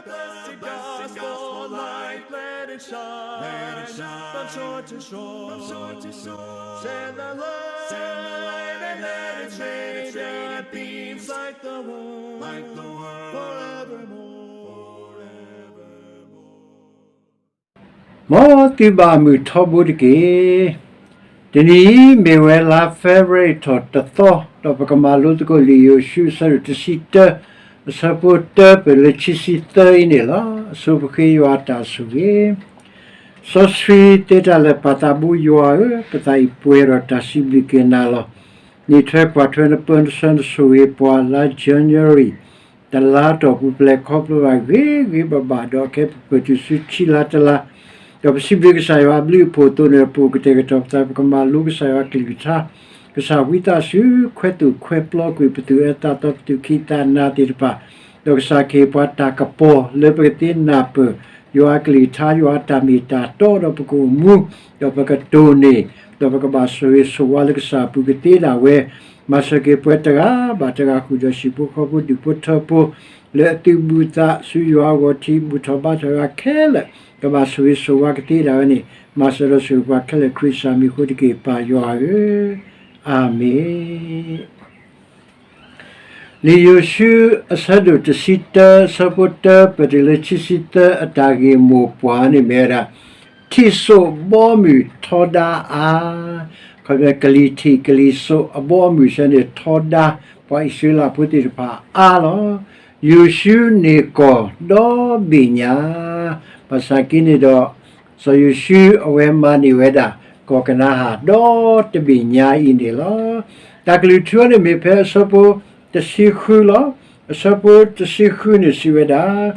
Blessed gospel light, let it shine, from shore to shore, shine the light, and let its radiant beams light the world, forevermore. မ်သုဘၣ်မုာ်ထီဘိတက့ၢ်. တနံၤအံၤမ့ၢ်ဝဲလါ February ထီၣ်တသီ, ဒီးပကမၤလိသကိးလံာ်ယိၤၡူ အဆၢဒိၣ်တဆံတၢ, အဆၢဖိတၢပၢၢ်လၢခံဆံသၢအံၤန့ၣ်လီၤ. အဆိပဃ့ယွၤအတၢ်ဆိၣ်ဂ့ၤ. စီဆှံသ့တၢ်လၢာ် ပၢ်သးဘိယွၤဧၢ, ပသးအံၤပှဲၤဒီးတၢ်စံးဘျုးက့ၤနၤလီၤ. နံၣ်ထွဲကွၢ်ထွဲနပၢနဆှၢနဆိၣ်ဂ့ၤပှၤလါ January တလါတီၢ်ပူၤ ပလဲၤခီဖျိဘၣ်ဂ့ၤဂ့ၤဘၣ်ဘၣ် ဒီးခဲပပၢၢ်တုၤဆူခံလါတလါ, ဒီးပစံးဘျုးကစၢ်ယွၤအဘျုးအဖှိၣ်အသိးန့ၣ် ပအိၣ်ကတဲာ်ကတီၤပသး ပကမၤလိကစၢ်ယွၤအကလုၢ်ကထါ, ကစၢ်ဝံသးစူၤခွဲးသူၣ်ခွဲးပျီကွံာ်ပသူၣ်အၢသးသီ ပသူၣ်ခံသးနၤသ့ၣ်တဖၣ်, ဒီးကစၢ်ကဟ့ၣ်ပှၤတၢ်ကပီၤလၢပကသ့နၢ်ပၢၢ် ယွၤအကလုၢ်ကထါ ယွၤအတၢ်မ့ၢ်တၢ်တီ ဒီးပကအိၣ်မူ, ဒီးပကတိၢ်န့ၢ်, ဒီးပကဘၣ်ဆိၣ်ဂ့ၤဆိၣ်ဝါလၢကစၢ်အပူၤကသ့ဒၣ်ဝဲ, မၤစၢၤက့ၤပှၤတဂၤဘၣ်တဂၤဃုာ်ဒီး ဟံၣ်ဖိဃီဖိဒူၣ်ဖိထၢဖိ လၢအသုးဘူးသးဆူယွၤအဂီၢ် ထံၣ်ဘူၣ်ထီၣ်ဘါထီၣ်ယွၤခဲလၢာ်, ကဘၣ်ဆိၣ်ဂ့ၤဆိၣ်ဝါကသ့ဒၣ်ဝဲန့ၣ်, မၤစၢၤဒီးဆိၣ်ဂ့ၤပှၤခဲလၢာ် ခရံာ်ကစၢ်မံၤအဃိတက့ၢ် ပၢ်ယွၤဧၢ, အၤမ့ၣ်. လံာ်ယိၤၡူ အဆၢဒိၣ်တဆံတၢ အဆၢဖိတၢပၢၢ်တုၤလၢခံဆံသၢ အတၢ်ဂ့ၢ်မိၢ်ပှၢ်န့ၣ်မ့ၢ်ဝဲဒၣ် ထံၣ်စိးဘီမုၢ်ထီဒါအါ, ခီဖျိကလံၤထံးကလံၤစိးအဘီအမုၢ်ဆၢန့ၣ် ထီဒါပှၤအံၣ်စရ့လးဖိသ့ၣ်တဖၣ်အါလီၤ. ယိၤၡူန့ၢ်ကီၢ်ဒီဘ့ၣ်ညါ, ဘၣ်ဆၣ်က့န့ၣ်ဒီး စီၤယိၤၡူအဝဲမၤန့ၢ်ဝဲဒၣ် ကီၢ်ကနၤအၣ်ဒီတဘ့ၣ်ညါအံၤန့ၣ်လီၤ. တၢ်ကလုၢ်ထူန့ၣ်မ့ၢ်ဖဲအဆၢဖိတဆံဃုလီၤ. အဆၢဖိတဆံဃုန့ၣ်စံးဝဲဒၣ်,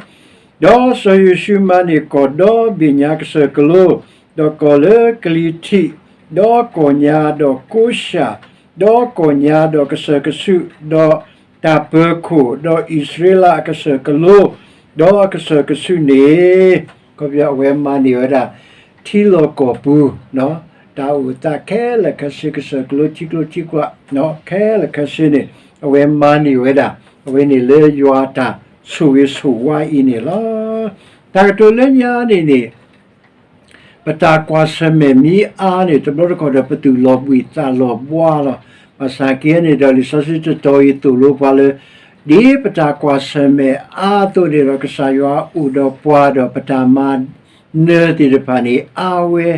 ဒီးစီၤယိၤၡူမၤန့ၢ်ကီၢ်ဒီဘ့ၣ်ညါကစၢၢ်ကလိ, ဒီးကီၢ်လၢကလံၤထံး, ဒီးကီၢ်ညါဒီးကိၡၢ်, ဒီးကီၢ်ညါဒီးကစၢၢ်ကဆူး, ဒီးတၢ်ပၢၤခိၣ်, ဒီးအံၣ်စရ့လးအကစၢၢ်ကလိ, ဒီးအကစၢၢ်ကဆူးန့ၣ်, ခီဖျိအဝဲမၤန့ၢ်ဝဲဒၣ် ထံလီၢ်ကီၢ်ပူၤ, တၢ်အိၣ်သးခဲလၢာ်ခဲဆ့ ကစၢၢ်ကလိထံကျိထံကွာ်, ခဲလၢာ်ခဲဆ့န့ၣ် အဝဲမၤန့ၢ်ဝဲဒၣ်, အဝဲန့ၣ်လၢယွၤအတၢ်ဆိၣ်ဂ့ၤဆိၣ်ဝါအံၤန့ၣ်လီၤ. တၢ်ကတိၤလၢညါန့ၣ်န့ၣ် ပတၢ်ကွၢ်ဆၢၣ်မဲာ်မ့ၢ်အါန့ၣ် တဘျီတခီၣ်ဒီးပသူၣ်လီၤဘှံးသးလီၤဘှါလီၤ. ဘၣ်ဆၣ်က့န့ၣ်ဒီး လံာ်စီဆှံတတီၤအံၤသိၣ်လိပှၤလၢ ဒ်ပတၢ်ကွၢ်ဆၢၣ်မဲာ်အါအသိးန့ၣ်ဒီး ကစၢ်ယွၤအိၣ်ဒီးပှၤဒီးပတၢ်မၤနၢၤသ့ၣ်တဖၣ်န့ၣ် အါဝဲ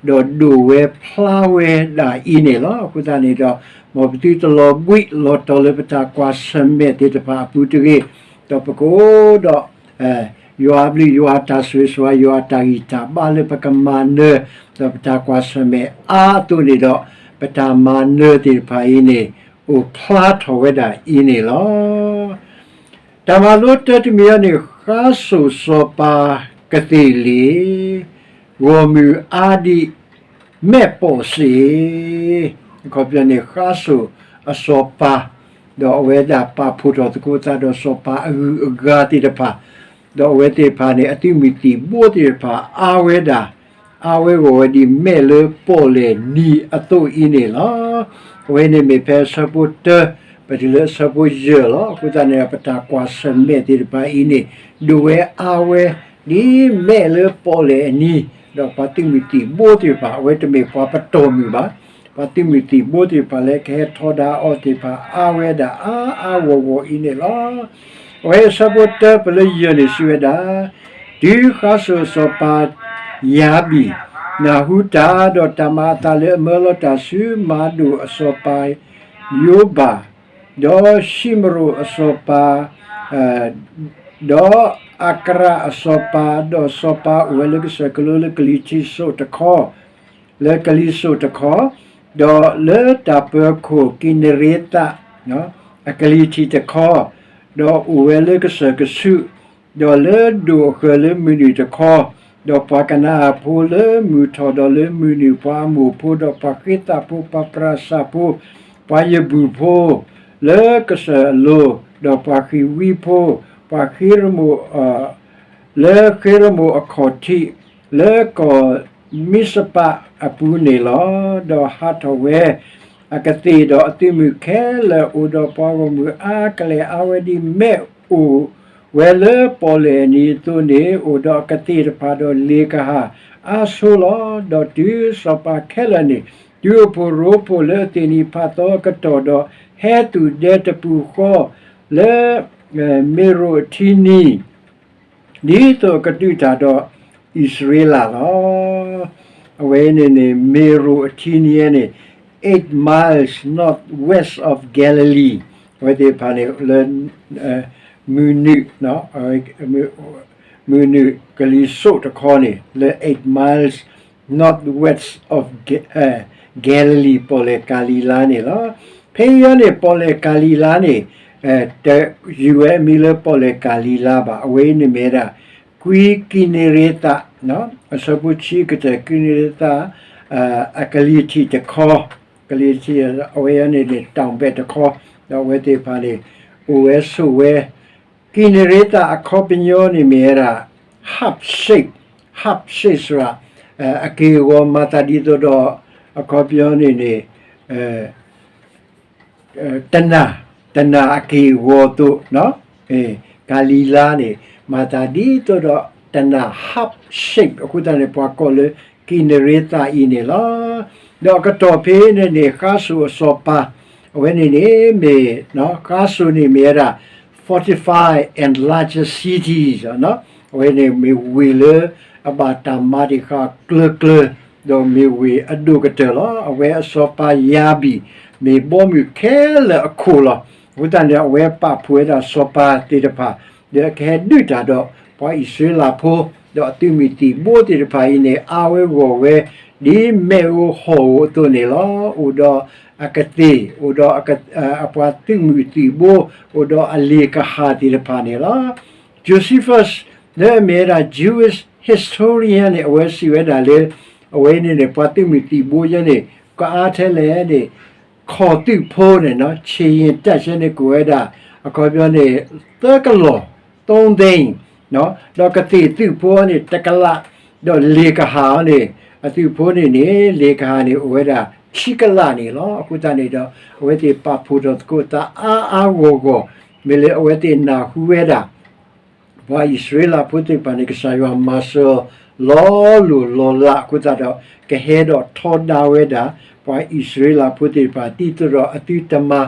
ဒီးဒိၣ်ဝဲဖျါဝဲဒၣ်အံၤန့ၣ်လီၤ. အဃိသတးန့ၣ်ဒီး မ်ပသုတလီၤဘှံးလီၤတီၤလၢပတၢ်ကွၢ်ဆၢၣ်မဲာ်သ့ၣ်တဖၣ်အပူၤတဂ့ၤ, ဒီးပကအိၣ်ဒီး ယွၤအဘျုးယွၤအတၢ်ဆိၣ်ဂ့ၤဆိၣ်ဝါ ယွၤအတၢ်ဂံၢ်တၢ်ဘါလၢပကမၤနၢၤ ဒီးပတၢ်ကွၢ်ဆၢၣ်မဲာ်အါအသိးန့ၣ်ဒီး ပတၢ်မၤနၢၤသ့ၣ်တဖၣ်အံၤန့ၣ် အိၣ်ဖျါထီၣ်ဝဲဒၣ်အံၤန့ၣ်လီၤ. တၢ်မၤလိတၢတမံၤအံၤန့ၣ် ဃါစိာ်စီၤပၤကသ့ၣ်လ့ၣ်, ဂီၢ်မုၢ်အါဒံး မဲာ်ပိာ်စ့ၣ်, အခီပညီန့ၣ် ဃါစိာ်အစီၤပၤ, ဒီးအဝဲဒၣ်ပာ်ဖှိၣ်ထီၣ်သကိးသးဒီးစီၤပၤအဂုၤအဂၤသ့ၣ်တဖၣ်, ဒီးအဝဲသ့ၣ်တဖၣ်န့ၣ် အသုးမုၢ်သံၣ်ဘိသ့ၣ်တဖၣ် အါဝဲဒၣ်, အါဝဲဂီၢ်ဝဲဒ်မဲာ်လၢပိာ်လဲၣ်နံၤအသိးအံၤန့ၣ်လီၤ. အဝဲန့ၣ်မ့ၢ်ဖဲအဆၢဖိတၢ ပတုၤလၢအဆၢဖိယဲၢ်လီၤ. အဃိသတးန့ၣ် ပတၢ်ကွၢ်ဆၢၣ်မဲာ်သ့ၣ်တဖၣ်အံၤန့ၣ် ဒိၣ်ဝဲအါဝဲ ဒ်မဲာ်လၢပိာ်လဲၣ်အနံၤ, ဒီးပှၤသုးမုၢ်သံၣ်ဘိသ့ၣ်တဖၣ် အဝဲတမ့ၢ်ပှၤပတီၢ်မုၢ်ဘၣ်, ပှၤသုးမုၢ်သံၣ်ဘိသ့ၣ်တဖၣ်လၢကဟဲထီဒါအီၤသ့ၣ်တဖၣ် အါဝဲဒၣ်အါအါဂီၢ်ဂီၢ်အံၤန့ၣ်လီၤ. အဝဲအဆၢဖိတၢပၢၢ်လၢယဲၢ်န့ၣ်စံးဝဲဒၣ်, တုၤဃါစိာ်အစီၤပၤယၤဘံၣ် နၢ်ဟူတၢ် ဒီးတၢ်မၤအသးလၢအမၢလီၤတၢ်ဆူမၤဒိၣ်အစီၤပၤယိဘၢၣ် ဒီးၡံမရိၣ်အစီၤပၤ, ဒီးအကရၣ်အစီၤပၤ, ဒီးစီၤပၤအိၣ်ဝဲလၢကစၢၢ်ကလိလၢကလံၤထံးစိးတခီ, လၢကလံၤစိးတခီ, ဒီးလၢတၢ်ပၢၤခိၣ်ကံးနရ့သး အကလံၤထံးတခီ, ဒီးအိၣ်ဝဲလၢကစၢၢ်ကဆူး, ဒီးလၢဒိၣ်အဃၢၤလၢမုၢ်နုာ်တခီ, ဒီးပှၤကနၤအၣ်ဖိလၢမုၢ်ထီၣ်ဒီးလၢမုၢ်နုာ်, ပှၤအမိၣ်ဖိ, ဒီးပှၤဃ့သးဖိ, ပှၤပြၤစၢ်ဖိ, ပှၤယဘူၣ်ဖိ, လၢကစၢၢ်အလိၤ, ဒီးပှၤဃံးဝံဖိ, ပှၤဃ့ရမိၣ်, လၢဃ့ရမိၣ်အခီၣ်ထံး, လၢကီၢ်မံစပၤအပူၤန့ၣ်လီၤ. ဒီးဟးထီၣ်ဝဲအကသ့ၣ်, ဒီးအသုးမုၢ်ခဲလၢာ်အိၣ်ဒီးပှၤဂီၢ်မုၢ်အါကလဲာ်, အါဝဲဒ်မဲာ်အိၣ် ဝဲလၢပီၣ်လဲၣ်နံၤအသိးန့ၣ် အိၣ်ဒီးအကသ့ၣ်တဖၣ်ဒီးလ့ၣ်ကဟၣ်အါဆိလီၤ. ဒီးတုၤစီၤပၤခဲလၢာ်န့ၣ် တုၤအိၣ်ဖှိၣ်ရိဖှိၣ်လၢအသ့ၣ်နံၤဖးသီအကတီၢ်ဒီး ဟဲသူၣ်ဒဲတပူၤဃီလၢ မ့ၢ်ရိၣ်အထံနံၤ ဒ်သိးအကဒုးတၢ်ဒီးအံၣ်စရ့လးလီၤ. အဝဲန့ၣ်န့ၣ် မ့ၢ်ရိၣ်အထံနံၤန့ၣ် eight miles northwest of Galilee အဝဲသ့ၣ်တဖၣ်န့ၣ်လၢ မုၢ်နုာ် မုၢ်နုာ်ကလံၤစိးတခီန့ၣ် လၢ eight miles northwest of Galilee ပီၣ်လဲၣ်ကၤလံၤလါန့ၣ်လီၤ. ဖဲအံၤန့ၣ် ပီၣ်လဲၣ်ကၤလံၤလါန့ၣ် တယူၤဝဲအမံၤလၢပီၣ်လဲၣ်ကၤလံၤလါဘၣ်. အဝဲအံၤန့ၣ်မ့ၢ်ဝဲဒၣ် ကွံကံးနရ့သး အဆၢဖိဆံးကတၢၢ် ကွံကံးနရ့သး အကလံၤထံးတခီ, ကလံၤထံး အဝဲအံၤန့ၣ်န့ၣ် တောင်ဘက် တခီ, ဒီးအဝဲသ့ၣ်တဖၣ်န့ၣ် အိၣ်ဝဲဆိးဝဲ ကံးနရ့သးအခီပညီန့ၣ်မ့ၢ်ဝဲဒၣ် heart shape, heart shape စရၣ် အက့ၢ်အဂီၤမၤသးဒ်သိးဒီး အခီပညီန့ၣ်န့ၣ် တနၢ်, တနၢ်အက့ၢ်အဂီၤအသိး, ကၤလံၤလါန့ၣ် မၤသးဒ်သိးဒီးတနၢ် heart shape အဃိသတးန့ၣ် ပှၤကိးလၢကံးနရ့သးအံၤန့ၣ်လီၤ. ဒီးအကတီၢ်ဖဲန့ၣ်န့ၣ် ဃါစိၤအစီၤပၤ အဝဲန့ၣ်န့ၣ်မ့ၢ် ဃါစိၤန့ၣ်မ့ၢ်ဝဲဒၣ် fortified and larger cities အဝဲန့ၣ်မ့ၢ်ဝ့ၢ်လၢအဘၣ်တၢ်မၤတ့ၢ်ဃာ်ကျၢၤကျၢၤ, ဒီးမ့ၢ်ဝ့ၢ်အဒိၣ်ကတၢၢ်လီၤ. အဝဲအစီၤပၤယၤဘံၣ် မ့ၢ်ဘီမုၢ်ခဲလၢာ်အခိၣ်လီၤ. အဃိသတးန့ၣ် အဝဲပာ်ဖှိၣ်ဝဲဒၣ်စီၤပၤသ့ၣ်တဖၣ် ဒီးကဟဲဒုးတၢ်ဒီးပှၤအံၣ်စရ့လးဖိ, ဒီးအသုးမုၢ်သံၣ်ဘိသ့ၣ်တဖၣ်အံၤန့ၣ် အါဝဲဂီၢ်ဝဲ ဒ်မ့ၣ်အူဟီၣ်ဧိၤအသိးန့ၣ်လီၤ. အိၣ်ဒီးအကသ့ၣ်, အိၣ်ဒီးအပှၤသုးမုၢ်သံၣ်ဘိ, အိၣ်ဒီးအလ့ၣ်ကဟၣ်သ့ၣ်တဖၣ်န့ၣ်လီၤ. Josephus လၢအမ့ၢ်ဝဲဒၣ် Jewish historian န့ၣ် အဝဲစံးဝဲဒၣ်လၢ အဝဲန့ၣ်န့ၣ် ပှၤသုးမုၢ်သံၣ်ဘိယဲန့ၣ် ကအါထဲလဲၣ်န့ၣ် ခီၣ်သုးဖိန့ၣ် ဆ့ၣ်ယ့ၣ်တၢ်ဆဲန့ၣ် ကိးဝဲဒၣ် အခီပညီန့ၣ် သၢကလီၢ် သုံးသိန်း, ဒီးကသ့ၣ်သုးဖိအံၤန့ၣ် တကလး, ဒီးလ့ၣ်ကဟၣ်အံၤန့ၣ် အသုးဖိန့ၣ်န့ၣ် လ့ၣ်ကဟၣ်န့ၣ် အိၣ်ဝဲဒၣ်ခံကလးန့ၣ်လီၤ. အဃိသတးန့ၣ်ဒီး အဝဲသ့ၣ်ပာ်ဖှိၣ်ထီၣ်သကိးသးအါအါဂီၢ်ဂီၢ်, မ့ၢ်လၢအဝဲသ့ၣ်နၢ်ဟူဝဲဒၣ် ပှၤအံၣ်စရ့လးဖိသ့ၣ်တဖၣ်န့ၣ် ကစၢ်ယွၤမၤစၢၤလီၤလိၢ်လီၤလးအဃိသတးဒီး ကဟဲဒီးထီဒါဝဲဒၣ် ပှၤအံၣ်စရ့လးဖိသ့ၣ်တဖၣ် ဒ်သိးဒီးအသုတမၤ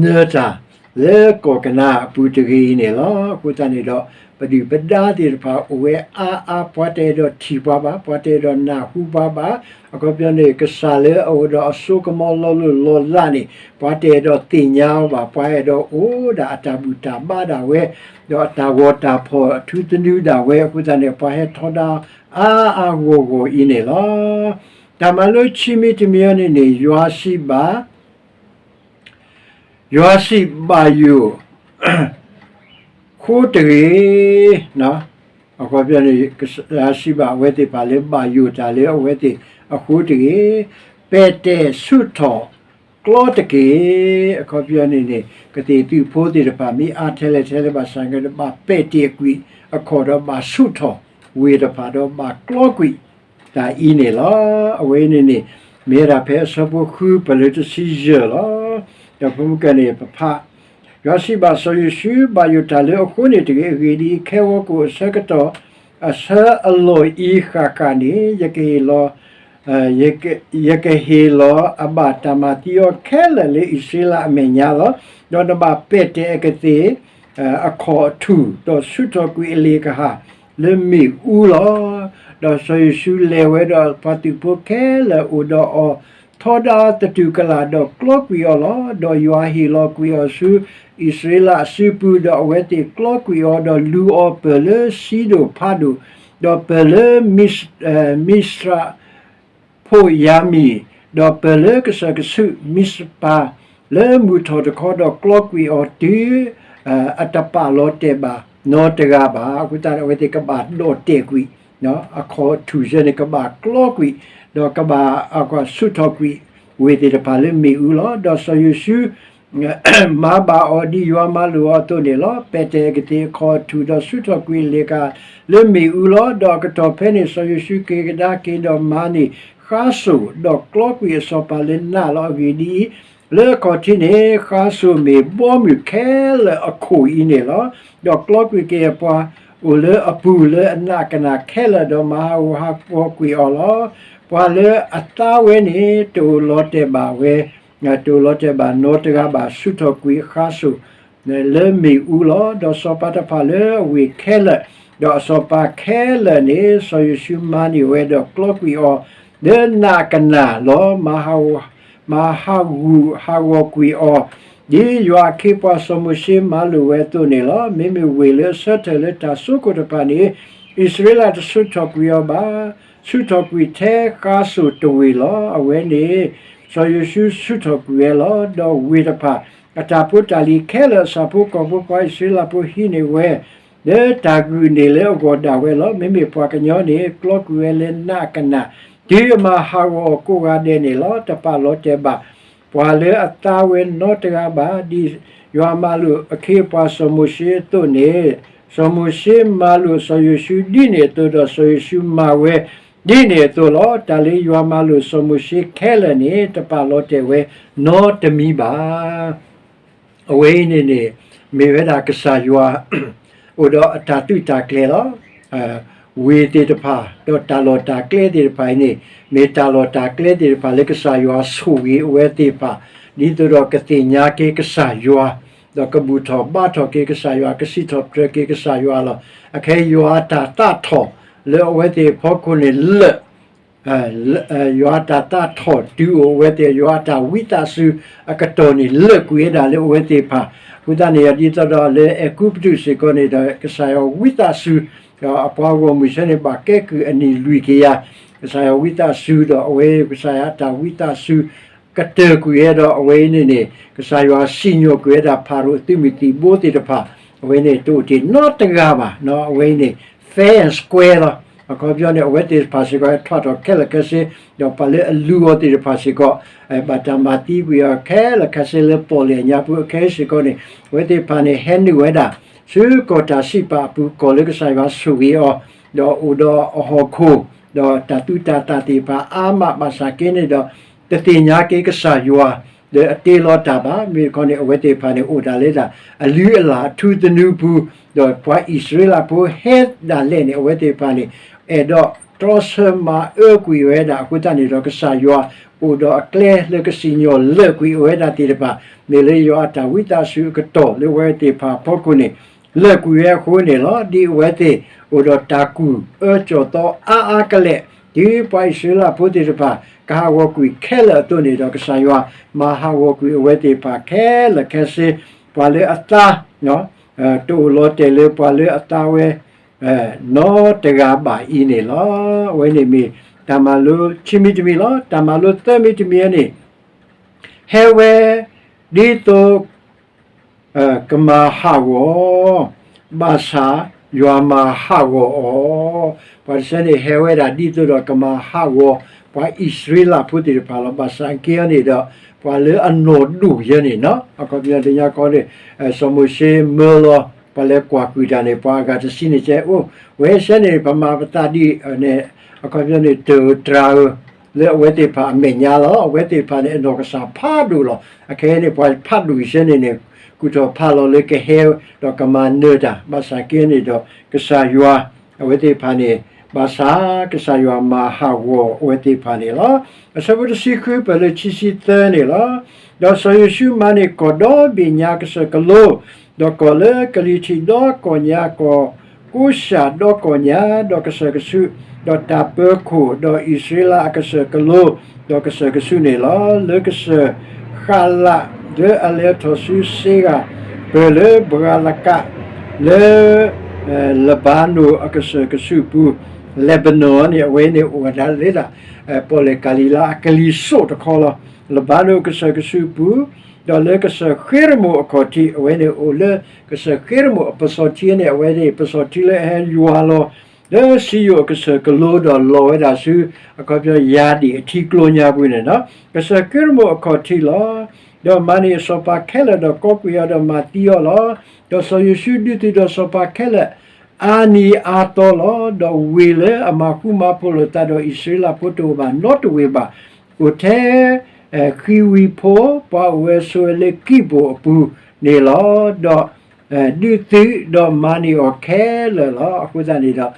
နၢၤတၢ်လၢကီၢ်ကနၤအပူၤတဂ့ၤအံၤန့ၣ်လီၤ. အဃိသတးန့ၣ်ဒီး ပဒုၣ်ပဒါသ့ၣ်တဖၣ်အိၣ်ဝဲအါအါ, ပှၤတအဲၣ်ဒိးထံၣ်ပှၤဘၣ်, ပှၤတအဲၣ်ဒိးနၢ်ဟူပှၤဘၣ်. အခီပညီန့ၣ် ကစၢ်လၢအအိၣ်ဒီးအစိကမီၤလီၤလိၢ်လီၤလးန့ၣ် ပှၤတအဲၣ်ဒိးသ့ၣ်ညါအီၤဘၣ်, ပှၤအဲၣ်ဒိးအိၣ်ဒၣ်အတၢ်ဘူၣ်တၢ်ဘါဒၣ်ဝဲ, ဒီးအတၢ်ဂီၤတၢ်ဖီၣ်အထူသနူဒၣ်ဝဲအဃိသတးန့ၣ် ပှၤဟဲထီဒါအါအါဂီၢ်ဂီၢ်အံၤန့ၣ်လီၤ. တၢ်မၤလိခံမံၤတမံၤအံၤန့ၣ်န့ၣ် ယွၤစံးဘၣ် ယွၤစံးဘၣ်ယိၣ် ဃိတဂ့ၤ, အခီပညီန့ၣ် ယွၤစံးဘၣ်အဝဲသ့ၣ်တဖၣ်လၢဘၣ်ယိၣ်တၢ်လၢအဝဲသ့ၣ်အဃိတဂ့ၤ, ပဲာ်တဲာ်ဆူၣ်ထီၣ်ကျီတက့ၢ်. အခီပညီန့ၣ်န့ၣ် ကသ့ၣ်သုးဖိသ့ၣ်တဖၣ် မ့ၢ်အါထဲလဲၣ်ထဲလဲၣ်ဘၣ်ဆၣ် ကဘၣ်ပဲာ်တဲာ်ကွံာ်အခီၣ်ဒီးဘၣ်ဆူၣ်ထီၣ်ဝ့ၢ်တဖၣ်ဒီးဘၣ်ကျီကွံာ်တၢ်အံၤန့ၣ်လီၤ. အဝဲန့ၣ်န့ၣ် မ့ၢ်ဝဲဒၣ်ဖဲအဆၢဖိဃုပလၢတဆံယဲၢ်လီၤ. ဒီးဖဲမုၢ်ကၢန့ၣ် ပဖး ယွၤစံးဘၣ်စီၤယိၤၡူ, ဘၣ်ယိၣ်တၢ်လၢအဃိန့ၣ်တဂ့ၤ, အဂ့ၢ်ဒ်အံၤ, ခဲဝီကအိၣ်အဆၢကတီၢ် အဆၢအလီၢ်အံၤဃၣ်ဃၣ်န့ၣ် ယကဟ့ၣ်လီၤ ယကဟ့ၣ်လီၤအဘၣ်တၢ်မၤသံအီၤခဲလၢာ်လၢအံၣ်စရ့လးအမဲာ်ညါလီၤ. ဒီးနဘၣ်ပဲာ်တဲာ်အကသ့ၣ် အခီၣ်အထူၣ်, ဒီးဆူၣ်ထီၣ်ကွံာ်အလ့ၣ်ကဟၣ်လၢမ့ၣ်အူလီၤ. ဒီးစီၤယိၤၡူလဲၤဝဲဒီးပှၤသုးဖိခဲလၢာ်အိၣ်ဒီးအီၤ, ထီဒါအီၤသတူၢ်ကလာ်, ဒီးကျီကွံာ်အီၤလီၤ. ဒီးယွၤဟ့ၣ်လီၤကွံာ်အီၤဆူအံၣ်စရ့လးအစုပူၤ, ဒီးအဝဲသ့ၣ်ကျီကွံာ်အီၤ, ဒီးလူအီၤပၢၢ်လၢစံဒိၣ်ဖးဒိၣ်, ဒီးပၢၢ်လၢ မံစရး ဖိယၤမံၣ်, ဒီးပၢၢ်လၢကစၢၢ်ကဆူးမံစပၤ လၢမုၢ်ထီၣ်တခီ, ဒီးကျီကွံာ်အီၤတုၤ အတပာ်လီၤတဲာ်ဘၣ်နီတဂၤဘၣ်. အဃိသတးန့ၣ် အဝဲသ့ၣ်ကဘၣ်ဒီၣ်တဲာ်ကွံာ်, အခီၣ်ထူၣ်စဲန့ၣ် ကဘၣ်ကျီကွံာ်, ဒီးကဘၣ်ဆူၣ်ထီၣ်ကွံာ်ဝ့ၢ်သ့ၣ်တဖၣ်လၢမ့ၣ်အူလီၤ. ဒီးစီၤယိၤၡူ မၤဘၣ်အီၤဒ်ယွၤမၤလိာ်အီၤအသိးန့ၣ်လီၤ. ပဲာ်တဲာ်အကသ့ၣ်အခီၣ်ထူၣ်, ဒီးဆူၣ်ထီၣ်ကွံာ်အလ့ၣ်ကဟၣ်လၢမ့ၣ်အူလီၤ. ဒီးအကတီၢ်ဖဲန့ၣ် စီၤယိၤၡူက့ၤကဒါက့ၤဒီးမၤန့ၢ်ဃါစိၤ, ဒီးကျီကွံာ်အစီၤပၤလၢနးလီၤ. အဂ့ၢ်ဒ်အံၤ, လၢအခီၣ်ထံးန့ၣ် ဃါစိာ်မ့ၢ်ဘီမုၢ်ခဲလၢာ်အခိၣ်အံၤန့ၣ်လီၤ. ဒီးကျီကွံာ်က့ၤပှၤအိၣ်လၢအပူၤလၢအနးကနၣ်ခဲလၢာ်, ဒီးမၤဟးဂူာ်ဟးဂီၤကွံာ်အီၤလီၤ. ပှၤလၢအသါဝဲန့ၣ် တအိၣ်လီၤတဲာ်ဘၣ်ဝဲ, တအိၣ်လီၤတဲာ်ဘၣ်နီတဂၤဘၣ်, ဆူၣ်ထီၣ်ကွံာ်အဃါစိာ် လၢမ့ၣ်အူလီၤ. ဒီးစီၤပၤတဖၣ်လၢအဝ့ၢ်ခဲလၢာ်, ဒီးအစီၤပၤခဲလၢာ်န့ၣ် စီၤယိၤၡူမၤန့ၢ်ဝဲဒီးကျီကွံာ်အီၤ လၢနးကနၣ်လီၤ. မၤဟးဂူာ်ဟးဂီၤကွံာ်အီၤ ဒ်ယွၤအခ့အပှၤစီၤမိၤၡ့မၤလိာ်ဝဲအသိးန့ၣ်လီၤ. မ့မ့ၢ်ဝ့ၢ်လၢအဆၢထၢၣ်လၢတၢ်စိခိၣ်တဖၣ်န့ၣ် အံၣ်စရ့လးတဆူၣ်ထီၣ်ကွံာ်အီၤဘၣ်. ဆူၣ်ထီၣ်ကွံာ်ထဲဃါစိာ်တဝ့ၢ်လီၤ. အဝဲန့ၣ် စီၤယိၤၡူဆူၣ်ထီၣ်ကွံာ်ဝဲလီၤ. ဒီးဝ့ၢ်တဖၣ် အတၢ်ဖိတၢ်လံၤခဲလၢာ် အဆၣ်ဖိကီၢ်ဖိ ပှၤအံၣ်စရ့လးဖိဟံးန့ၢ်ဝဲ လၢတၢ်ဂုာ်န့ၣ်လၢအဂီၢ်ဒၣ်ဝဲလီၤ. မ့မ့ၢ်ပှၤကညီန့ၣ် ကျီကွံာ်ဝဲလၢနးကနၣ် တုၤအမၤဟးဂီၤအီၤကိးဂၤဒဲးန့ၣ်လီၤ. တပာ်လီၤတဲာ်ဘၣ် ပှၤလၢအသါဝဲနီတဂၤဘၣ်, ဒ်ယွၤမၤလိာ်အခ့အပှၤစီၤမိၤၡ့အသိးန့ၣ်, စီၤမိၤၡ့မၤလိာ်စီၤယိၤၡူဒ်န့ၣ်အသိးဒီး စီၤယိၤၡူမၤဝဲ ဒ်န့ၣ်အသိးလီၤ. တၢ်လၢယွၤမၤလိာ်စီၤမိၤၡ့ခဲလၢာ်န့ၣ် တပာ်လီၤတဲာ်ဝဲနီတမံၤဘၣ်. အဝဲအံၤန့ၣ်န့ၣ် မ့ၢ်ဝဲဒၣ်ကစၢ်ယွၤ အိၣ်ဒီးအတၢ်သုးတၢ်ကျဲၤလီၤ. ဝ့ၢ်သ့ၣ်တဖၣ် ဒီးတၢ်လီၢ်တၢ်ကျဲသ့ၣ်တဖၣ်အံၤန့ၣ် မ့ၢ်တၢ်လီၢ်တၢ်ကျဲသ့ၣ်တဖၣ်လၢကစၢ်ယွၤဆိၣ်ဂ့ၤအဝဲသ့ၣ်တဖၣ် ဒ်သိးဒီးကသ့ၣ်ညါက့ၤကစၢ်ယွၤ, ဒီးကဘူၣ်ထီၣ်ဘါထီၣ်က့ၤကစၢ်ယွၤ, ကစံးထီၣ်ပတြၢၤက့ၤကစၢ်ယွၤလီၤ. အခဲအံၤယွၤအတၢ်သးထီၣ် လၢအဝဲသ့ၣ်အဖီခိၣ်န့ၣ်လၢာ် ယွၤအတၢ်သးထီၣ်တုၤအိၣ်အဝဲသ့ၣ်, ယွၤအတၢ်ဝံသးစူၤအကတီၢ်န့ၣ် လၢာ်ကွံာ်ဝဲဒၣ်လၢအဝဲသ့ၣ်တဖၣ်. အဃိသတးန့ၣ်ဒီးဒ်သိးဒီးလၢအဲၤကူပတူးစ့ၢ်ကီးန့ၣ်ဒီး ကစၢ်ယွၤဝံသးစူၤ ဒီးအပှၤဂီၢ်မုၢ်ဆၢန့ၣ် ဘၣ်ကဲကုၢ်အနံၣ်လွံၢ်ကယၤ, ကစၢ်ယွၤဝံသးစူၤဒီးအဝဲ ကစၢ်ယွၤအတၢ်ဝံသးစူၤ ကတၢၢ်ကွံာ်ဝဲဒီးအဝဲအံၤန့ၣ်န့ၣ် ကစၢ်ယွၤစံၣ်ညီၣ်ကွံာ်ဝဲဒၣ်ဖၤရိၤသုးမုၢ်သံၣ်ဘိသ့ၣ်တဖၣ်, အဝဲန့ၣ်တအိၣ်တ့ၢ်နီတဂၤဘၣ်, အဝဲအံၤန့ၣ် fair and square လီၤ. အခီပညီန့ၣ် အဝဲသ့ၣ်တဖၣ်စ့ၢ်ကီး ဟဲထွဲထီၣ်ခဲလၢာ်ခဲဆ့, ဒီးပှၤလၢအလူၤအီၤသ့ၣ်တဖၣ်စ့ၢ်ကီး ဘၣ်တၢ်မၤသံကွံာ်အီၤခဲလၢာ်ခဲဆ့လၢပီၣ်လဲၣ်အညါပူၤ. အခဲအံၤစ့ၢ်ကီးန့ၣ် အဝဲသ့ၣ်တဖၣ်န့ၣ် ဟဲနုာ်ဝဲဒၣ် ဆူကီၢ်တၢ်စံးပာ်အပူၤ ကီၢ်လၢကစၢ်ယွၤဆိၣ်ဂ့ၤအီၤ, ဒီးအိၣ်ဒီးအဟီၣ်ခိၣ်, ဒီးတၢ်သူၣ်တၢ်သၣ်သ့ၣ်တဖၣ်အါမး ဘၣ်ဆၣ်က့န့ၣ်ဒီး တသ့ၣ်ညါက့ၤကစၢ်ယွၤ လၢအတ့လီၤတၢ်ဘၣ်. မ့ၢ်တခီန့ၣ် အဝဲသ့ၣ်တဖၣ်န့ၣ် အိၣ်ဒၣ်လၢဒၣ် အလုၢ်အလၢ်အထူသနူပူၤ, ဒီးပှၤအံၣ်စရ့လးဖိဟဲဒၣ်လဲာ်န့ၣ် အဝဲသ့ၣ်တဖၣ်န့ၣ် အဲၣ်ဒိးတြီဆၢမၤအၢကွံာ်ဝဲဒၣ်. အဃိသတးန့ၣ်ဒီး ကစၢ်ယွၤအိၣ်ဒီးအကျဲလၢကစံၣ်ညီၣ်လၢာ်ကွံာ်အဝဲဒၣ်သ့ၣ်တဖၣ်, မ့ၢ်လၢယွၤအတၢ်ဝံသးစူၤအကတီၢ်လၢအဝဲသ့ၣ်တဖၣ်အဖီခိၣ်န့ၣ် လၢာ်ကွံာ်ဝဲအဃိန့ၣ်လီၤ. ဒ်အဝဲသ့ၣ်အိၣ်ဒီးတၢ်ကူၣ်အၢကၠီၣ်သီအါအါကလဲာ်, ဒ်ပှၤအံၣ်စရ့လးဖိသ့ၣ်တဖၣ် ကဟးဂီၤကွံာ်ခဲလၢာ်အသိးန့ၣ်ဒီး ကစၢ်ယွၤမၤဟးဂီၤကွံာ်အဝဲသ့ၣ်တဖၣ်ခဲလၢာ်ခဲဆ့, ပှၤလၢအသါ တအိၣ်လီၤတဲာ်လၢပှၤလၢအသါဝဲ နီတဂၤဘၣ်အံၤန့ၣ်လီၤ. အဝဲန့ၣ်မ့ၢ်တၢ်မၤလိခံမံၤတမံၤလီၤ. တၢ်မၤလိသၢမံၤတမံၤန့ၣ် ဟဲဝဲ ဒ်သိး ကမၤဟးဂီၤ, ဘၣ်ဆၣ်ယွၤမၤဟးဂီၤအီၤ, ပှၤတဆၢန့ၣ်ဟဲဝဲဒၣ်ဒ်သိးဒီးကမၤဟးဂီၤ ပှၤအံၣ်စရ့လးဖိသ့ၣ်တဖၣ်လီၤ. ဘၣ်ဆၣ်က့အီၤန့ၣ်ဒီး ပှၤလၢအနီၢ်ဒိၣ်ယဲန့ၣ်နီၤ, အခီပညီတညါခီန့ၣ် စီၤမိၤၡ့မၢလီၤ ပှၤလၢကွၢ်ကွံာ်တၢ်န့ၣ် ပှၤအဂၤတဆံန့ၣ်ကဲအိၣ်ဝဲဆဲန့ၣ် ပမၤပသးဒ်န့ၣ် အခီပညီန့ၣ် တၢ်အၢတြၤအၢ လၢအဝဲသ့ၣ်တဖၣ်အမဲာ်ညါလီၤ. အဝဲသ့ၣ်တဖၣ်န့ၣ် အနီၢ်ကစၢ်ဖးဒိၣ်လီၤ. အခဲအံၤန့ၣ် ပှၤဖးဒိၣ်ဆဲန့ၣ်န့ၣ် ကူၣ်ထီၣ်ဖးလီၤလၢကဟဲ ဒီးကမၤနၢၤတၢ် ဘၣ်ဆၣ်က့န့ၣ်ဒီး ကစၢ်ယွၤ အဝဲသ့ၣ်တဖၣ်န့ၣ် ဘၣ်ဆၣ်ကစၢ်ယွၤမၤဟးဂီၤအဝဲသ့ၣ်တဖၣ်န့ၣ်လီၤ. အဆၢဖိတဆံဃု ပၢၢ်လၢခံဆံသၢန့ၣ်လီၤ. ဒီးစီၤယိၤၡူမၤန့ၢ်ကီၢ်ဒီဘ့ၣ်ညါကစၢၢ်ကလိ ဒီးကီၢ်လၢကလံၤထံးဒီကီၢ်ညါ, ကီၢ်ကိၡၢ်ဒီကီၢ်ညါ, ဒီးကစၢၢ်ကဆူး, ဒီးတၢ်ပၢၤခိၣ်, ဒီးအံၣ်စရ့လးအကစၢၢ်ကလိ, ဒီးကစၢၢ်ကဆူးန့ၣ်လီၤ. လၢကစၢၢ်ဃးလး လၢအလဲၤထီၣ်ဆူစ့ဂၤ, ပၢၢ်လၢဘြၤလကး, လၢ လဘါနိၣ်အကစၢၢ်ကဆူးပူၤ, လဲဘနိၣ်န့ၣ် အဝဲန့ၣ်အိၣ်ဝဲဒၣ်လၢဒၣ် ပီၣ်လဲၣ်ကၤလံၤလါအကလံၤစိးတခီလီၤ. လဘါနိၣ်ကစၢၢ်ကဆူးပူၤ, ဒီးလၢကစၢၢ်ဃ့ရမိၣ်အခီၣ်ထံး အဝဲန့ၣ်အိၣ်လၢ ကစၢၢ်ဃ့ရမိၣ်အပစီၤထံန့ၣ် အဝဲန့ၣ် ပစီၤထံလၢအဟဲယွၤလီၤ လၢစံယိၣ်အကစၢၢ်ကလိ ဒီးလီၤဝဲဒၣ်ဆူ အခီပညီယၤဒံၣ်အထံကျိညါပူၤန့ၣ်လီၤ. ကစၢၢ်ဃ့ရမိၣ်အခီၣ်ထံးလီၤ. ဒီးမၤန့ၢ်အစီၤပၤခဲလၢာ်ဒီး ကိးကွံာ်အီၤဒီးမၤသံအီၤလီၤ. ဒီးစီၤယိၤၡူဒုးသုးဒီးစီၤပၤခဲလၢာ် အါနံၤအါသီလီၤ. ဒီးဝ့ၢ်လၢအမၤဃူမၤဖိးလိာ်သးဒီးအံၣ်စရ့လးဖိတအိၣ်ဘၣ်နီတဝ့ၢ်ဘၣ်. အိၣ်ထဲ ဃံဝံၤဖိ ပှၤအိၣ်ဝဲဆိးဝဲလၢကံၢ်ဘိၣ်အပူၤန့ၣ်လီၤ. ဒီးဒုးသုးဒီးမၤန့ၢ်အီၤခဲလၢာ်လီၤ. အဃိသတးန့ၣ်ဒီး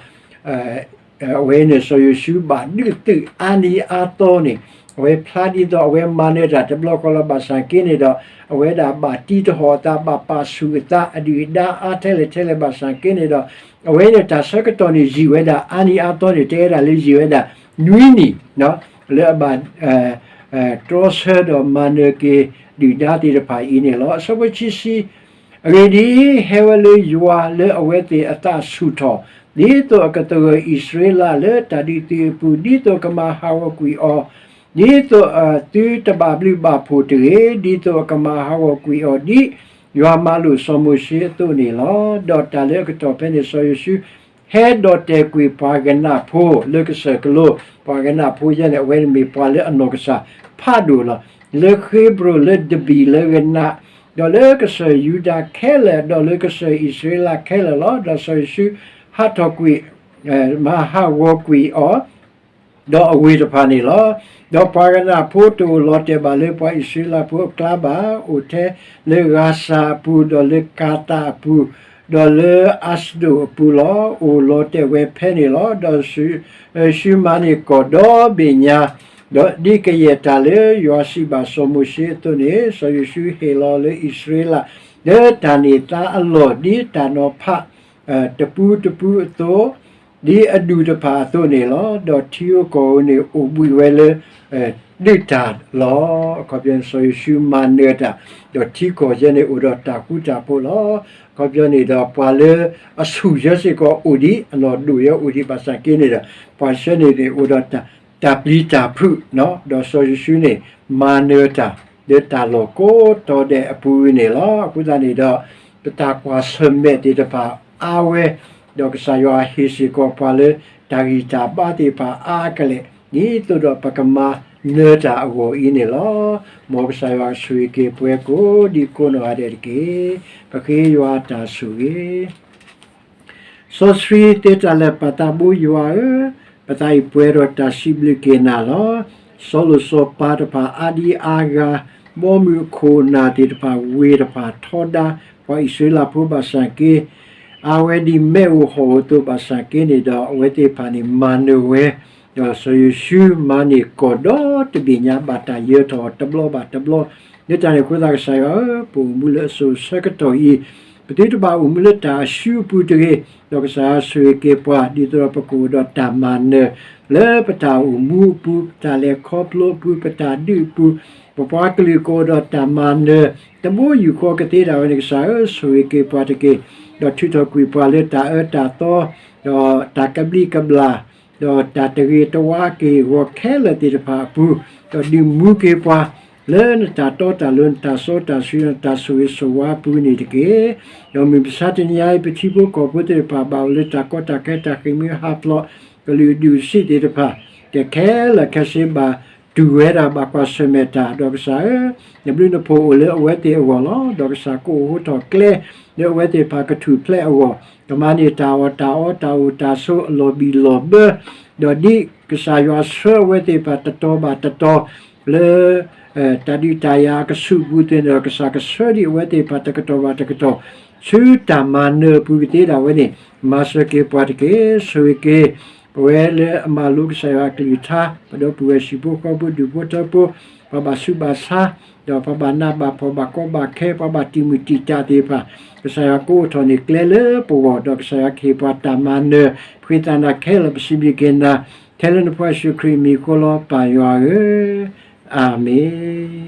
အဝဲန့ၣ်စီၤယိၤၡူဘၣ်ဒုးသုးအါနံၤအါသီန့ၣ် အဝဲဖျါဒ်သိးအဝဲမၤနၢၤတၢ်တဘျီဃီလီၤ. ဘၣ်ဆၣ်က့န့ၣ်ဒီး အဝဲဒၣ်ဘၣ်တံတဟီၣ်အသး ဘၣ်ပာ်ဆူၣ်အသး အဒုၣ်အဒါအါထဲလဲၣ်ထဲလဲၣ် ဘၣ်ဆၣ်က့န့ၣ်ဒီး အဝဲန့ၣ်တၢ်ဆၢကတီၢ်န့ၣ်ယံာ်ဝဲဒၣ် အါနံၤအါသီန့ၣ် တဲဝဲဒၣ်လၢယံာ်ဝဲဒၣ် နွံနံၣ် လၢအဘၣ် တြီဆၢဒီးမၤနၢၤက့ၤ ဒုၣ်ဒါသ့ၣ်တဖၣ်အံၤန့ၣ်လီၤ. အဆၢဖိခံဆံ အဂ့ၢ်ဒ်အံၤ, ဟဲဝဲလၢယွၤလၢအဝဲသ့ၣ်အသးဆူၣ်ထီၣ်, ဒ်သိးအကသဂၢၢ်အံၣ်စရ့လးလၢတၢ်ဒုးသုးအပူၤ, ဒ်သိးအကမၤဟးဂီၤကွံာ်အီၤ, ဒ်သိးအသုတဘၣ်ဘျုးဘၣ်ဖှိၣ်တဂ့ၤ, ဒ်သိးအကမၤဟးဂီၤကွံာ်အီၤ, ဒ်ယွၤမၤလိာ်စီၤမိၤၡ့အသိးန့ၣ်လီၤ. ဒီးတၢ်လၢအကတီၢ်ဖဲန့ၣ် စီၤယိၤၡူ ဟဲဒီးတဲာ်ကွံာ်ပှၤကနၣ်ဖိလၢကစၢၢ်ကလိ, ပှၤကနၣ်ဖိယဲန့ၣ် အဝဲန့ၣ်မ့ၢ်ပှၤလၢအနီၢ်ကစၢ်ဖးဒိၣ်လီၤ. လၢဃ့ဘြိၣ်, လၢဒဘံၣ်, လၢကနၣ်, ဒီးလၢကစၢၢ်ယူဒၤခဲလၢာ်, ဒီးလၢကစၢၢ်အံၣ်စရ့လးခဲလၢာ်လီၤ. ဒီးစီၤယိၤၡူ ဟးထီၣ်ကွံာ်, မၤဟးဂီၤကွံာ်အီၤ, ဒီးအဝ့ၢ်တဖၣ်န့ၣ်လီၤ. ဒီးပှၤကနၣ်ဖိတအိၣ်လီၤတဲာ်ဘၣ်လၢပှၤအံၣ်စရ့လးဖိအကျါဘၣ်, အိၣ်ထဲလၢဂါဇၤအပူၤ, ဒီးလၢကၤသၣ်အပူၤ, ဒီးလၢအၤစဒိၣ်အပူၤလီၤ. အိၣ်လီၤတဲာ်ဝဲဖဲန့ၣ်လီၤ. ဒီး ရှူမၤန့ၢ်ကီၢ်ဒီဘ့ၣ်ညါ, ဒီးဒ်ကယဲၢ်တၢ်လၢယွၤစံးဘၣ်စီၤမိၤၡ့အသိးန့ၣ်, စီၤယိၤၡူဟ့ၣ်လီၤလၢအံၣ်စရ့လး လၢတၢ်န့ၢ်သါအလီၢ် ဒ်တၢ်နီၤဖးတပူၤတပူၤအသိး, ဒ်အဒူၣ်တဖၣ်အသိးန့ၣ်လီၤ. ဒီးထံဧိၤကီၢ်ဧိၤန့ၣ် အိၣ်ဘှံးဝဲလၢ ဒုၣ်တၢ်လီၤ. အခီပညီန့ၣ် စီၤယိၤၡူမၤနၢၤတၢ်, ဒီးထံကီၢ်ယဲန့ၣ်အိၣ်ဒီးတၢ်ဃူတၢ်ဖိးလီၤ. အခီပညီန့ၣ်ဒီး ပှၤလၢအဆူၣ်ယဲစ့ၢ်ကီးအိၣ်ဒံး, အနီၢ်ဒိၣ်ယဲအိၣ်ဒံးဘၣ်ဆၣ်က့န့ၣ်ဒီး ပှၤဆှၢန့ၣ်န့ၣ်အိၣ်ဒီးတၢ်ပျံၤတၢ်ဖုး, ဒီးစီၤယိၤၡူန့ၣ် မၤနၢၤတၢ် လၢတၢ်လီၢ်ကိးတီၤဒဲးအပူၤန့ၣ်လီၤ. အဃိသတးန့ၣ်ဒီး ပတၢ်ကွၢ်ဆၢၣ်မဲာ်သ့ၣ်တဖၣ်အါဝဲ, ဒီးကစၢ်ယွၤဟ့ၣ်စ့ၢ်ကီးပှၤလၢတၢ်ဂံၢ်တၢ်ဘါသ့ၣ်တဖၣ်အါကလဲာ် ဒ်သိးဒီးပကမၤနၢၤတၢ်အဂီၢ်အံၤန့ၣ်လီၤ. မ်ကစၢ်ယွၤကဆိၣ်ဂ့ၤက့ၤပှၤကိးဒံကိးနီၢ်ဂၤဒဲးတက့ၢ်. ပဃ့ယွၤတၢ်ဆိၣ်ဂ့ၤ စီဆှံသ့တၢ်လၢာ်ပာ်သးဘိယွၤဧၢ, ပသးအံၤပှဲၤဒီးတၢ်စံးဘျုးက့ၤနၤလီၤ. စီၤလိၣ်စီၤပၤတဖၣ်အါဒံအါဂၤ, ဘီမုၢ်အခိၣ်အနၢ်သ့ၣ်တဖၣ်ဝ့ၢ်တဖၣ်ထီဒါပှၤအံၣ်စရ့လးဖိဘၣ်ဆၣ်က့, အါဝဲဒ်မ့ၣ်အူဟီၣ်အသိးဘၣ်ဆၣ်က့န့ၣ်ဒီး အဝဲသ့ၣ်တဖၣ်န့ၣ်မၤနၢၤဝဲ, ဒီးစီၤယိၤၡူမၤန့ၢ်ကီၢ်ဒီတဘ့ၣ်ညါဘၣ်တၢ်ယၢၤထီၣ်တဘျီဘၣ်တဘျီ, လၢတၢ်န့ၣ်အဃိသတးကစၢ်ယွၤဧၢ, ပအိၣ်မူလၢအစိၤဆၢကတီၢ်အံၤ, ပသုတဘၣ်အိၣ်မူလၢတၢ်အရှုံးအပူၤတဂ့ၤ, ဒီးကစၢ်ယွၤဆိၣ်ဂ့ၤက့ၤပှၤ ဒ်သိးဒီးပကအိၣ်ဒီးတၢ်မၤနၢၤ လၢပတၢ်အိၣ်မူအပူၤ, ပတၢ်လဲၤခီဖျိအပူၤ, ပတၢ်ဒုးအပူၤ, ပပှၤကလုာ်ကအိၣ်ဒီးတၢ်မၤနၢၤ တဘိယူၢ်ဃီကသ့ဒၣ်ဝဲန့ၣ် ကစၢ်ဧၢ, ဆိၣ်ဂ့ၤက့ၤပှၤတက့ၢ်, ဒီးထုးထီၣ်ကွံာ်ပှၤလၢတၢ်အၢတၢ်သီ, ဒီးတၢ်ကဘျံးကဘျၣ်, ဒီးတၢ်တဂ့ၤတဝါအက့ၢ်အဂီၤခဲလၢာ်သ့ၣ်တဖၣ်အပူၤ, ဒီးဒုးမူက့ၤပှၤ လၢနတၢ်တီတၢ်လိၤ နတၢ်စီတၢ်ဆှံ နတၢ်ဆိၣ်ဂ့ၤဆိၣ်ဝါအပူၤန့ၣ်တက့ၢ်. ဒီးမုၢ်မဆါတနံၤအံၤ ပထံဖိကီၢ်ဖိသ့ၣ်တဖၣ် ဘၣ်အိၣ်လၢတၢ်ကီတၢ်ခဲ တၢ်ဃ့ၢ်မှံဟးဖျိး ကလုာ်ဒူၣ်စံးသ့ၣ်တဖၣ် ကဲခဲလၢာ်ခဲဆ့ ဘၣ်တူၢ်ဝဲဒၣ် ဘၣ်ကွၢ်ဆၢၣ်မဲာ်တၢ် ဒီးကစၢ်ဧၢ, နဘျုးနဖှိၣ်အိၣ်လၢအဝဲသ့ၣ်အဂီၢ်လီၤ. ဒီးကစၢ်ကအိၣ်ဟိထီၣ်ကျဲ လၢအဝဲသ့ၣ်တဖၣ်ကထူၣ်ဖျဲးအဂီၢ်, ကမၤန့ၢ်တၢ်အီၣ်တၢ်အီ တၢ်အိၣ်တၢ်ဆိးအလီၢ်ဘံၣ်လီၢ်ဘၢ, ဒီးဒ်ကစၢ်ယွၤဆှၢအဝဲသ့ၣ်တဖၣ်တတီၤဘၣ်တတီၤ လၢ တၢ်ဒုးတၢ်ယၤအကဆူးအပူၤသ့ၣ်န့ၣ်ဒီး ကစၢ်ကဆှၢဒံးအဝဲသ့ၣ်တဖၣ်တကတီၢ်ဘၣ်တကတီၢ် ဆူတၢ်မၤနၢၤအပူၤကသ့ဒၣ်ဝဲန့ၣ် မၤစၢၤက့ၤပှၤတက့ၢ်. ဆိၣ်ဂ့ၤက့ၤ ပဝဲလၢအမၤလိကစၢ်ယွၤအကလုၢ်ကထါ ပဒီပုၢ်ဝဲၢ်ဟံၣ်ဖိဃီဖိဒူၣ်ဖိထၢဖိ ပှၤဘၣ်ဆူးဘၣ်ဆါ ဒီးပှၤဘၣ်နးဘၣ်ဖှီၣ် ဘၣ်ကီဘၣ်ခဲ ပှၤဘၣ်တံာ်မုၢ်တံာ်တာ်သ့ၣ်တဖၣ် ကစၢ်ယွၤကအိးထီၣ်န့ၢ်ကျဲလၢပဂီၢ် ဒီးကစၢ်ယွၤကဟ့ၣ်ပှၤတၢ်မၤနၢၤ ပဃ့သးနၤခဲလၢာ် ပစံးဘျုးက့ၤနၤ ထဲလၢနဖိယ့ၣ်ၡူးခရံာ်အမံၤအဃိလီၤ ပၢ်ယွၤဧၢ, အၤမ့ၣ်.